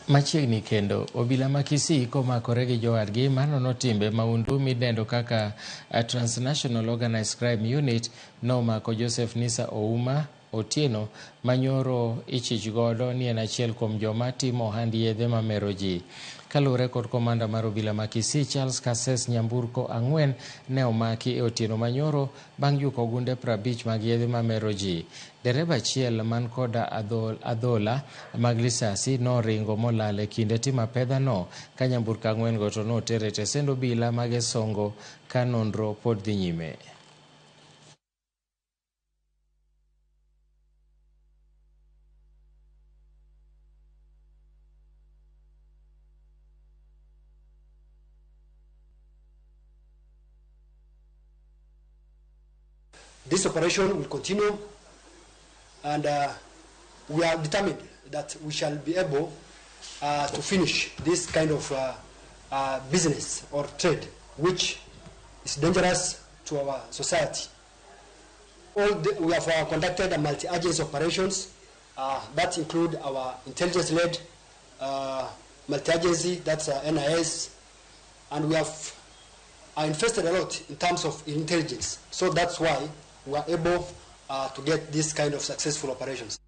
Machiegni kendo, obila ma Kisii komakore gi jowadgi manono timbe maundu midendo kaka Transnational Organized Crime Unit nomako Joseph Nisa Ouma Otieno manyoro ichich godo ni en achiel kuom joma timo ohand yedhe mamero ji. Kaluwore kod komanda mar obila ma Kisii Charles Kases, nyamburko 4 ne omaki e otieno manyoro bang' juko ogunde 50 mag yedhe mamero ji. Dereba achiel man koda adhola mag lisasi noringo molal e kinde timo apedhano ka nyamburko 4 go to noter e tesend obila mag Esongo ka nonro pod dhi nyime. This operation will continue, and we are determined that we shall be able to finish this kind of business or trade, which is dangerous to our society. We have conducted a multi-agency operations that include our intelligence-led multi-agency, that's NIS, and we have invested a lot in terms of intelligence. So that's why we are able to get this kind of successful operations.